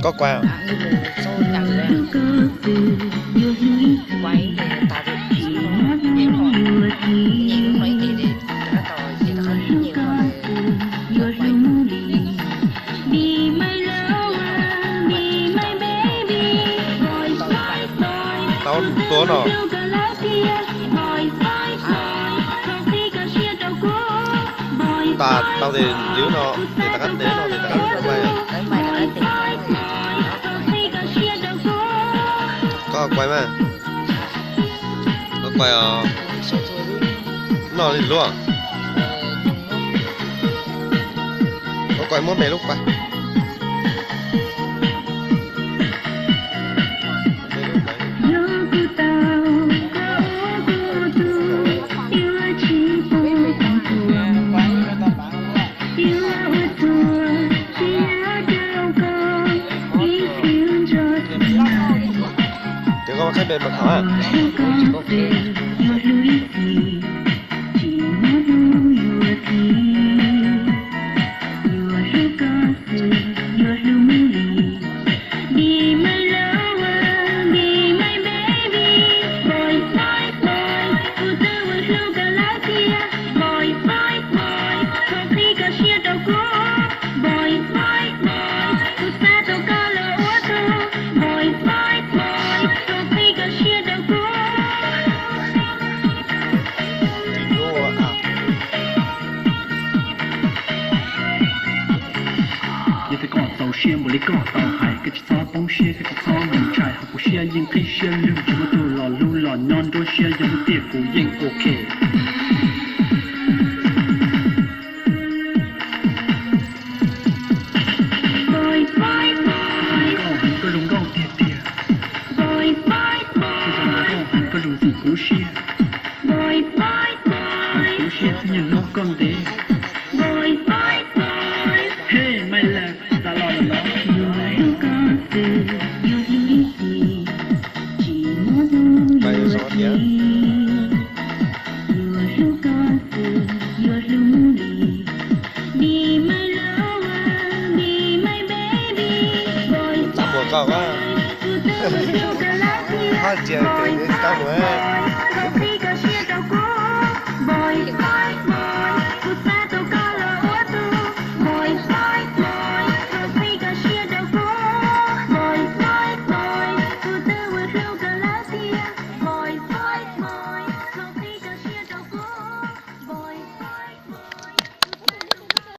Koj quay, tau tua no. Tas tau tes ntws no, tes tas qab tes no, tes tas qab tes no. Koj quay mas. Koj quay os. No li luaj. Koj quay muab me lub quay. Ces koj qhaib npe mas thov. Yog tias koj txaus siab npaum li koj tau hais, koj tsis txhob poob siab, koj tsis txhob ntshai, hauv kuv siab yeej qhib siab lug, tsis muaj tus los hlub los nyob nruab siab, yog tias kuv yeej ok. Koj zoo nkauj tiag tiag. Koj zoo nkauj, koj zoo ntxim kuv siab. Kuv siab thiaj nyob nrog koj ntev. Hej, Maiv Laj, xav los lawm los? Tab muag koj, haj tsia tes tab muag.